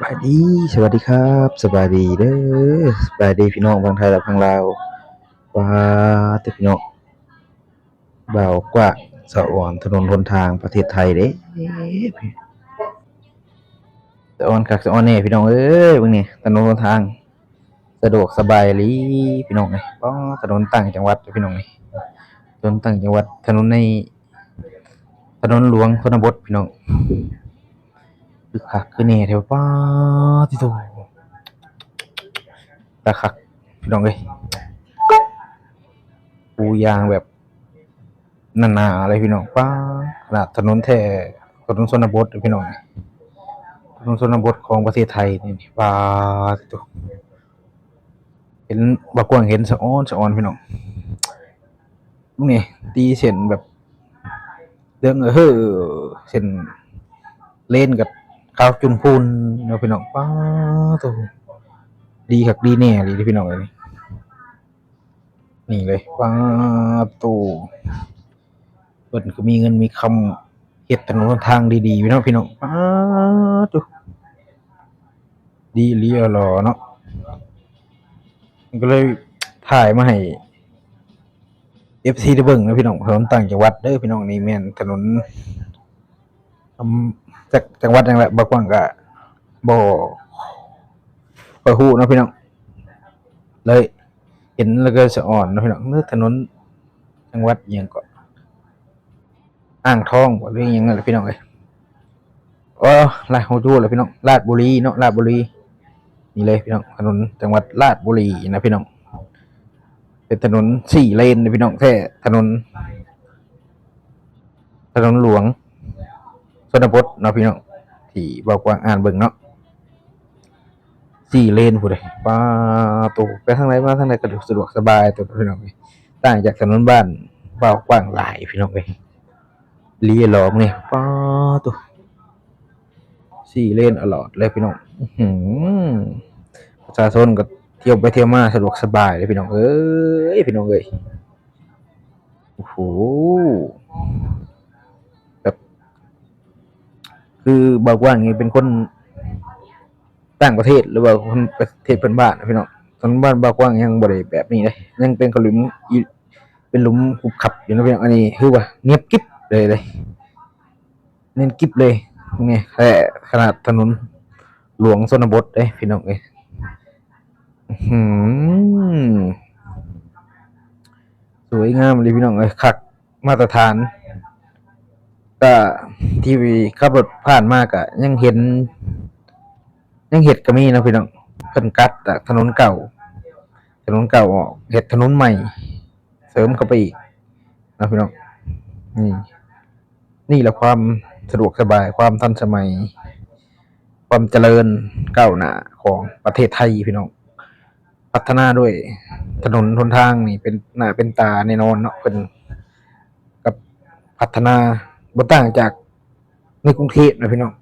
ສະບາຍດີ ສະຫວັດດີຄັບ ສະບາຍດີເດີ້ ສະບາຍດີພີ່ນ້ອງຝັ່ງໄທ ແລະ ຝັ່ງລາວ. ປາດເຕີພີ່ນ້ອງ ບ່າວກວ້າງ ສະອອນ ຖະໜົນຫົນທາງປະເທດໄທເດ້ ສະອອນຄັກສະອອນແນ່ພີ່ນ້ອງເອີຍ. ເບິ່ງນີ້ ຖະໜົນຫົນທາງ ສະດວກສະບາຍອີ່ຫຼີພີ່ນ້ອງເອີຍ. ປ້າ ຖະໜົນຕ່າງຈັງຫວັດພີ່ນ້ອງເອີຍ ຖະໜົນຕ່າງຈັງຫວັດ ຖະໜົນໃນ ຖະໜົນຫຼວງຊົນນະບົດພີ່ນ້ອງ. ຄຶກຄັກຄືແນ່ແທ້ ປາດຕິໂທ ຕາຄັກພີ່ນ້ອງເອີຍ. ປູຢາງແບບໜາໆເລີຍພີ່ນ້ອງ. ປາດ ຂະໜາດຖະໜົນແທ້ ຖະໜົນຊົນນະບົດພີ່ນ້ອງ ຖະໜົນຊົນນະບົດຂອງປະເທດໄທນີ້ ປາດຕິໂທ ເຫັນບ່າວກວ້າງເຫັນສະອອນສະອອນພີ່ນ້ອງ. ນີ້ ຕີເສັ້ນແບບເລື່ອງ ເຮີ ເສັ້ນເລນກໍຂາວຈຸນພຸ່ນເນາະພີ່ນ້ອງ. ປາດໂທ້ ດີຄັກດີແນ່ອີ່ຫຼີເດ້ພີ່ນ້ອງເອີຍ. ນີ້ເລີຍ ປາດໂທ້ ເພິ່ນກໍມີເງິນມີຄຳ ເຮັດຖະໜົນຫົນທາງດີໆຢູ່ເນາະພີ່ນ້ອງ. ປາດໂທ້ ດີອີ່ຫຼີຫຼໍເນາະ ກໍເລີຍຖ່າຍມາໃຫ້ເອັຟຊີໄດ້ເບິ່ງເນາະພີ່ນ້ອງ. ຖະໜົນຕ່າງຈັງຫວັດເດີ້ພີ່ນ້ອງ. ນີ້ແມ່ນຖະໜົນ ອຳ ຈັກ ຈັງຫວັດຫຍັງແຫຼະ ບ່າວກວ້າງກະບໍ່ຄ່ອຍຮູ້ເນາະພີ່ນ້ອງ ເລີຍເຫັນແລ້ວກໍສະອອນເນາະພີ່ນ້ອງ. ເອີ ຖະໜົນຈັງຫວັດຫຍັງເກາະ ອ່າງທອງບໍ ຫຼືຫຍັງນັ້ນແຫຼະພີ່ນ້ອງເອີຍ. ໂອ້ ຫຼາຍ ຮູ້ຢູ່ແລ້ວພີ່ນ້ອງ ລາດບຸລີເນາະ ລາດບຸລີ. ນີ້ເລີຍພີ່ນ້ອງ ຖະໜົນຈັງຫວັດລາດບຸລີນະພີ່ນ້ອງ. ເປັນຖະໜົນສີ່ເລນເດ້ພີ່ນ້ອງ ແທ້ຖະໜົນ ຖະໜົນຫຼວງຊົນນະບົດເນາະພີ່ນ້ອງ ທີ່ບ່າວກວ້າງອ່ານເບິ່ງເນາະ ສີ່ເລນພຸ້ນເດ້. ປາດໂທ້ ໄປທາງໃດມາທາງໃດກໍສະດວກສະບາຍໂຕພີ່ນ້ອງເອີຍ. ຕ່າງຈາກຖະໜົນບ້ານບ່າວກວ້າງຫຼາຍພີ່ນ້ອງເອີຍ. ລີຫຼໍມື້ນີ້ ປາດໂທ້ ສີ່ເລນຕະຫຼອດເລີຍພີ່ນ້ອງ. ອືຫື ປະຊາຊົນກໍທ່ຽວໄປທ່ຽວມາສະດວກສະບາຍເລີຍພີ່ນ້ອງເອີຍ ພີ່ນ້ອງເອີຍ. ໂອ້ໂຫ ແບບ ຄືບ່າວກວ້າງນີ້ເປັນຄົນຕ່າງປະເທດ ຫຼືວ່າຄົນປະເທດເພື່ອນບ້ານນະພີ່ນ້ອງ. ຕອນບ້ານບ່າວກວ້າງຍັງບໍ່ໄດ້ແບບນີ້ເດ້ ຍັງເປັນຂະຫຼຸມອີ ເປັນຫຼຸມຂຸບຂັບຢູ່ນະພີ່ນ້ອງ. ອັນນີ້ຄືວ່ານຽບກິບເລີຍເດ້ ແໜ້ນກິບເລີຍນີ້ ແທ້ຂະໜາດຖະໜົນຫຼວງຊົນນະບົດເດ້ພີ່ນ້ອງເອີຍ. ອືຫື ສວຍງາມເລີຍພີ່ນ້ອງເອີຍ ຄັກ ມາດຕະຖານ. ກະທີ່ຂັບລົດຜ່ານມາກະຍັງເຫັນ ຍັງເຮັດກໍມີເນາະພີ່ນ້ອງ. ເພິ່ນກັດຈາກຖະໜົນເກົ່າ ຖະໜົນເກົ່າອອກ ເຮັດຖະໜົນໃໝ່ເສີມເຂົ້າໄປອີກເນາະພີ່ນ້ອງ. ນີ້ ນີ້ລະຄວາມສະດວກສະບາຍ ຄວາມທັນສະໄໝ ຄວາມຈະເລີນກ້າວໜ້າຂອງປະເທດໄທພີ່ນ້ອງ. ພັດທະນາດ້ວຍຖະໜົນຫົນທາງນີ້ເປັນໜ້າເປັນຕາແນ່ນອນເນາະ. ເພິ່ນກໍພັດທະນາບໍ່ຕ່າງຈາກໃນກຸງເທບນະພີ່ນ້ອງ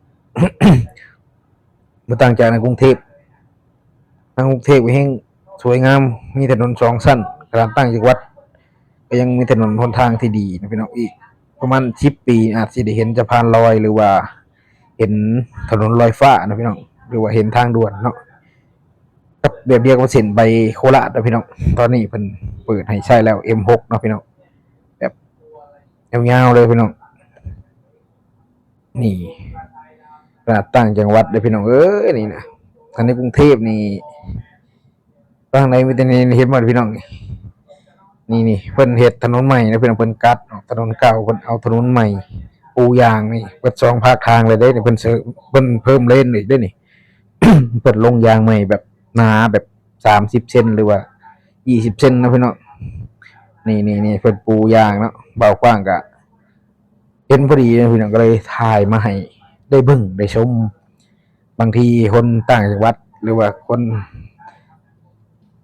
ບໍ່ຕ່າງຈາກໃນກຸງເທບ. ທາງກຸງເທບກໍແຮ່ງສວຍງາມ ມີຖະໜົນສອງຊັ້ນ. ຂະໜາດຕ່າງຈັງຫວັດກໍຍັງມີຖະໜົນຫົນທາງທີ່ດີນະພີ່ນ້ອງ. ອີກປະມານສິບປີອາດຊິໄດ້ເຫັນສະພານລອຍ ຫຼືວ່າເຫັນຖະໜົນລອຍຟ້ານະພີ່ນ້ອງ ຫຼືວ່າເຫັນທາງດ່ວນເນາະ. ກັບແບບດຽວກັບເສັ້ນໄປໂຄລາດນະພີ່ນ້ອງ. ຕອນນີ້ເພິ່ນເປີດໃຫ້ໃຊ້ແລ້ວ ເອັມຫົກເນາະພີ່ນ້ອງ ແບບຍາວໆເລີຍພີ່ນ້ອງ. ນີ້ຂະໜາດຕ່າງຈັງຫວັດເດີ້ພີ່ນ້ອງເອີຍ. ນີ້ນະ ຄັນໃນກຸງເທບນີ້ ທາງໃນມີແຕ່ນີ້ ເຫັນບໍ່ພີ່ນ້ອງ. ນີ້ ນີ້ ນີ້ ເພິ່ນເຮັດຖະໜົນໃໝ່ນະພີ່ນ້ອງ ເພິ່ນກັດອອກຖະໜົນເກົ່າ ເພິ່ນເອົາຖະໜົນໃໝ່ປູຢາງນີ້ ເບິດສອງພາກທາງເລີຍເດ້. ນີ້ເພິ່ນເສີມ ເພິ່ນເພີ່ມເລນອີກເດ້ນີ້ ເພິ່ນລົງຢາງໃໝ່ແບບໜາແບບສາມສິບເຊັນ ຫຼືວ່າຊາວເຊັນນະພີ່ນ້ອງ. ນີ້ ນີ້ ນີ້ ເພິ່ນປູຢາງເນາະ ບ່າວກວ້າງກະ ເຫັນພໍດີເນາະພີ່ນ້ອງ ກໍເລີຍຖ່າຍມາໃຫ້ໄດ້ເບິ່ງໄດ້ຊົມ. ບາງທີຄົນຕ່າງຈັງຫວັດ ຫຼືວ່າຄົນ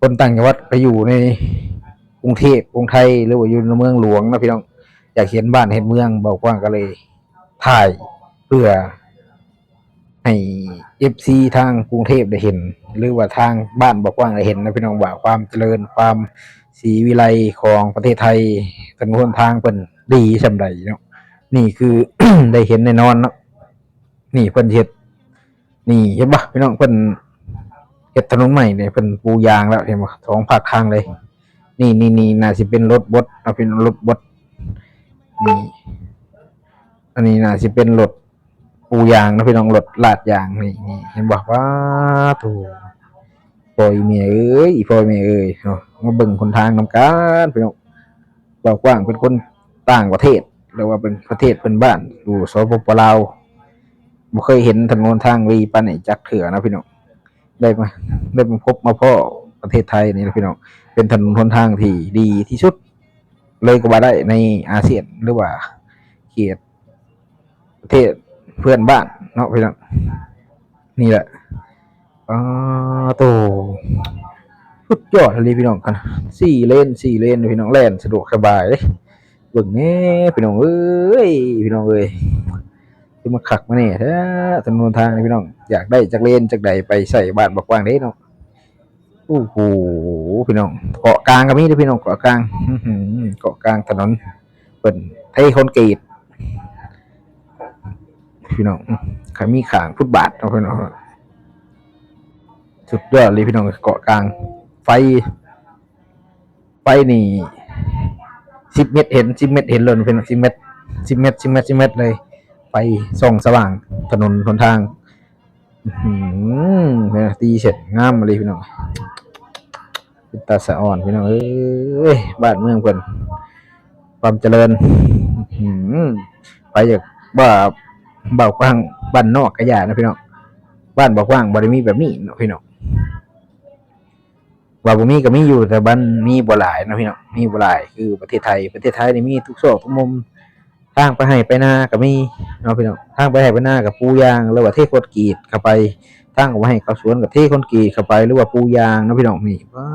ຄົນຕ່າງຈັງຫວັດໄປຢູ່ໃນກຸງເທບ ກຸງໄທ ຫຼືວ່າຢູ່ໃນເມືອງຫຼວງເນາະພີ່ນ້ອງ ຢາກເຫັນບ້ານເຫັນເມືອງ ບ່າວກວ້າງກໍເລີຍຖ່າຍເພື່ອ ໃຫ້ເອັຟຊີທາງກຸງເທບໄດ້ເຫັນ ຫຼືວ່າທາງບ້ານບ່າວກວ້າງໄດ້ເຫັນນະພີ່ນ້ອງ ວ່າຄວາມຈະເລີນ ຄວາມສີວິໄລຂອງປະເທດໄທ ຖະໜົນຫົນທາງເພິ່ນດີສ່ຳໃດເນາະ. ນີ້ຄື ໄດ້ເຫັນແນ່ນອນເນາະ. ນີ້ເພິ່ນເຮັດ ນີ້ເຫັນບໍ່ພີ່ນ້ອງ ເພິ່ນເຮັດຖະໜົນໃໝ່ນີ້ ເພິ່ນປູຢາງແລ້ວ ເຫັນບໍ່ ສອງພາກທາງເລີຍ. ນີ້ໆໆ ໜ້າຊິເປັນລົດບົດເນາະພີ່ນ້ອງ ລົດບົດ. ນີ້ ອັນນີ້ໜ້າຊິເປັນລົດປູຢາງເນາະພີ່ນ້ອງ ລົດລາດຢາງ. ນີ້ໆ ເຫັນບໍ່ ປາໂທ້ ພໍ່ອີ່ແມ່ເອີຍ ພໍ່ອີ່ແມ່ເອີຍເນາະ ມາເບິ່ງຫົນທາງນຳກັນພີ່ນ້ອງ. ບ່າວກວ້າງເປັນຄົນຕ່າງປະເທດ ຫຼືວ່າເປັນປະເທດເພື່ອນບ້ານ ຢູ່ ສປປ ລາວ ບໍ່ເຄີຍເຫັນຖະໜົນຫົນທາງດີປານນີ້ຈັກເທື່ອນະພີ່ນ້ອງ. ໄດ້ມາ ໄດ້ມາພົບມາພໍ້ປະເທດໄທນີ້ລະພີ່ນ້ອງ ເປັນຖະໜົນຫົນທາງທີ່ດີທີ່ສຸດເລີຍກໍວ່າໄດ້ ໃນອາຊຽນ ຫຼືວ່າເຂດປະເທດເພື່ອນບ້ານເນາະພີ່ນ້ອງ. ນີ້ແຫຼະ ປາໂທ້ ສຸດຍອດອີ່ຫຼີພີ່ນ້ອງ ສີ່ເລນ ສີ່ເລນພີ່ນ້ອງ ແລ່ນສະດວກສະບາຍເດ້. ເບິ່ງແດ່ພີ່ນ້ອງເອີຍ ພີ່ນ້ອງເອີຍ ຄືມາຄັກມາແນ່ແທ້ ຖະໜົນຫົນທາງນີ້ພີ່ນ້ອງ. ຢາກໄດ້ຈັກເລນຈັກໃດ ໄປໃສ່ບ້ານບໍ່ກວ້າງເດ້ເນາະ. ໂອ້ໂຫ ພີ່ນ້ອງ ເກາະກາງກໍມີເດ້ພີ່ນ້ອງ ເກາະກາງ ເກາະກາງຖະໜົນ ເພິ່ນເທຄອນກຣີດພີ່ນ້ອງ. ກໍມີຂ້າງຟຸດບາດເນາະພີ່ນ້ອງ ສຸດຍອດເລີຍພີ່ນ້ອງ. ເກາະກາງ ໄຟ ໄຟນີ້ສິບເມັດເຫັນ ສິບເມັດເຫັນເລີຍພີ່ນ້ອງ ສິບເມັດ ສິບເມັດ ສິບເມັດ ສິບເມັດເລີຍ. ໄຟສ່ອງສະຫວ່າງຖະໜົນຫົນທາງ ອື ຕີເສັ້ນງາມອີ່ຫຼີພີ່ນ້ອງ ເປັນຕາສະອອນພີ່ນ້ອງເອີຍ. ບ້ານເມືອງເພິ່ນ ຄວາມຈະເລີນ ອື ໃຜຢາກວ່າບ່າວກວ້າງບ້ານນອກກະຢ່ານະພີ່ນ້ອງ ບ້ານບ່າວກວ້າງບໍ່ໄດ້ມີແບບນີ້ເນາະພີ່ນ້ອງ. ວ່າບໍ່ມີກໍມີຢູ່ ແຕ່ມັນມີບໍ່ຫຼາຍເນາະພີ່ນ້ອງ ມີບໍ່ຫຼາຍຄືປະເທດໄທ. ປະເທດໄທນີ້ມີທຸກຊອກທຸກມຸມ ທາງໄປໄຮ່ໄປນາກໍມີເນາະພີ່ນ້ອງ ທາງໄປໄຮ່ໄປນາກໍປູຢາງ ຫຼືວ່າເທຄອນກຣີດເຂົ້າໄປ ທາງໄປໄຮ່ເຂົ້າສວນກໍເທຄອນກຣີດເຂົ້າໄປ ຫຼືວ່າປູຢາງເນາະພີ່ນ້ອງ. ນີ້ ປາ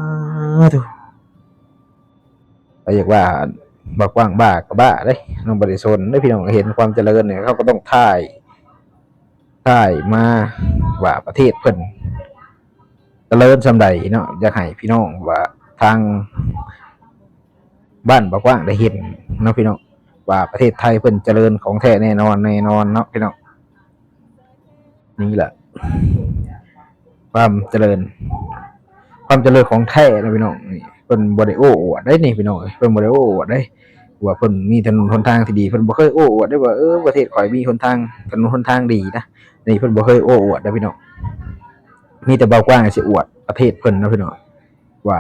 ໂທ້ ກໍຢາກວ່າບ່າວກວ້າງບ້າກໍບ້າເດ້ເນາະ ບໍ່ໄດ້ສົນເດ້ພີ່ນ້ອງ. ເຫັນຄວາມຈະເລີນນີ້ ເຮົາກໍຕ້ອງຖ່າຍ ຖ່າຍມາວ່າປະເທດເພິ່ນຈະເລີນສ່ຳໃດເນາະ. ຢາກໃຫ້ພີ່ນ້ອງວ່າທາງບ້ານບ່າວກວ້າງໄດ້ເຫັນເນາະພີ່ນ້ອງ ວ່າປະເທດໄທເພິ່ນຈະເລີນຂອງແທ້ແນ່ນອນ ແນ່ນອນເນາະພີ່ນ້ອງ. ນີ້ລະຄວາມຈະເລີນ ຄວາມຈະເລີນຂອງແທ້ນະພີ່ນ້ອງ. ນີ້ເພິ່ນບໍ່ໄດ້ໂອ້ອວດເດ້ນີ້ພີ່ນ້ອງເອີຍ ເພິ່ນບໍ່ໄດ້ໂອ້ອວດເດ້ ວ່າເພິ່ນມີຖະໜົນຫົນທາງທີ່ດີ ເພິ່ນບໍ່ເຄີຍໂອ້ອວດເດ້ວ່າ ເອີ ປະເທດຂ້ອຍມີຫົນທາງ ຖະໜົນຫົນທາງດີນະ. ນີ້ເພິ່ນບໍ່ເຄີຍໂອ້ອວດເດ້ພີ່ນ້ອງ ມີແຕ່ບ່າວກວ້າງຊິອວດປະເທດເພິ່ນເນາະພີ່ນ້ອງ ວ່າ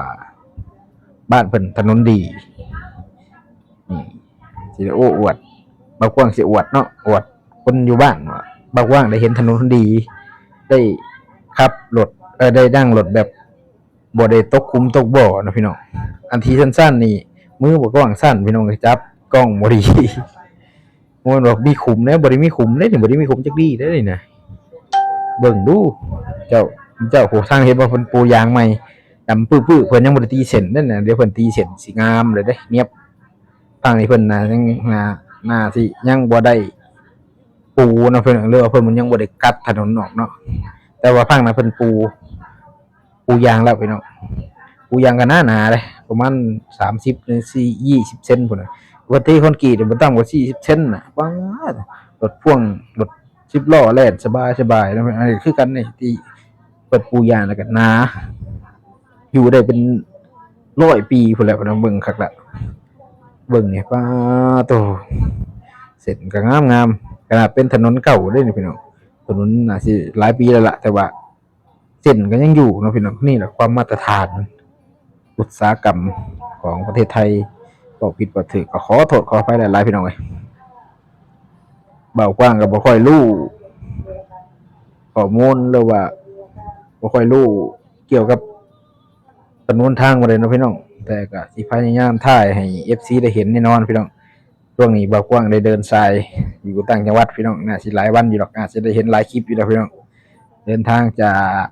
ບ້ານເພິ່ນຖະໜົນດີ. ນີ້ຊິໄດ້ໂອ້ອວດ ບ່າວກວ້າງຊິອວດເນາະ ອວດຄົນຢູ່ບ້ານວ່າບ່າວກວ້າງໄດ້ເຫັນຖະໜົນດີ ໄດ້ຂັບລົດ ເອີ ໄດ້ນັ່ງລົດແບບບໍ່ໄດ້ຕົກຂຸມຕົກບໍ່ເນາະພີ່ນ້ອງ. ອັນທີ່ສັ້ນໆນີ້ ມືບ່າວກວ້າງສັ້ນພີ່ນ້ອງ ຈັບກ້ອງບໍ່ດີ ບໍ່ແມ່ນວ່າມີຂຸມເດ້ ບໍ່ໄດ້ມີຂຸມເດ້ນີ້ ບໍ່ໄດ້ມີຂຸມຈັກດີ້ເດ້ນີ້ນະ. ເບິ່ງດູ ເຈົ້າ ເຈົ້າ ໂຫ ທາງເຫັນບໍ່ ເພິ່ນປູຢາງໃໝ່ ດຳປຶບໆ ເພິ່ນຍັງບໍ່ໄດ້ຕີເສັ້ນເດ້ນະ ດຽວເພິ່ນຕີເສັ້ນຊິງາມເລີຍເດ້ ນຽບ. ທາງນີ້ເພິ່ນນະ ຍັງ ໜ້າ ໜ້າຊິຍັງບໍ່ໄດ້ປູເນາະ ເພິ່ນ ຫຼືວ່າເພິ່ນຍັງບໍ່ໄດ້ກັດຖະໜົນອອກເນາະ. ແຕ່ວ່າທາງນັ້ນເພິ່ນປູ ປູຢາງແລ້ວພີ່ນ້ອງ ປູຢາງກໍໜາໆເດ້ ປະມານສາມສິບ ຫຼື ສີ່ ຊາວເຊັນພຸ້ນນະ. ວ່າເທຄອນກຣີດບໍ່ຕ່ຳກວ່າສີ່ສິບເຊັນນະ. ປາດ ລົດພ່ວງ ລົດສິບລໍ້ແລ່ນສະບາຍໆເນາະ. ອັນນີ້ຄືກັນນີ້ ທີ່ເພິ່ນປູຢາງແລ້ວກໍໜາ ຢູ່ໄດ້ເປັນຮ້ອຍປີພຸ້ນແຫຼະ ພີ່ນ້ອງ. ເບິ່ງຄັກລະ ເບິ່ງນີ້ ປາໂທ້ ເສັ້ນກໍງາມໆ ຂະໜາດເປັນຖະໜົນເກົ່າເດ້ນີ້ພີ່ນ້ອງ. ຖະໜົນໜ້າຊິຫຼາຍປີແລ້ວລະ ແຕ່ວ່າເສັ້ນກໍຍັງຢູ່ເນາະພີ່ນ້ອງ. ນີ້ແຫຼະຄວາມມາດຕະຖານອຸດສາຫະກຳຂອງປະເທດໄທ. ເວົ້າຜິດເວົ້າຖືກກໍຂໍໂທດຂໍອະໄພຫຼາຍໆ ພີ່ນ້ອງເອີຍ. ບ່າວກວ້າງກໍບໍ່ຄ່ອຍຮູ້ຂໍ້ມູນ ຫຼືວ່າບໍ່ຄ່ອຍຮູ້ກ່ຽວກັບຖະໜົນທາງປານໃດເນາະພີ່ນ້ອງ ແຕ່ກໍຊິພະຍາຍາມຖ່າຍໃຫ້ເອັຟຊີໄດ້ເຫັນແນ່ນອນພີ່ນ້ອງ. ຊ່ວງນີ້ບ່າວກວ້າງໄດ້ເດີນສາຍຢູ່ຕ່າງຈັງຫວັດພີ່ນ້ອງ ໜ້າຊິຫຼາຍວັນຢູ່ດອກ ໜ້າຊິໄດ້ເຫັນຫຼາຍຄລິບຢູ່ດອກພີ່ນ້ອງ. ເດີນທາງຈາກ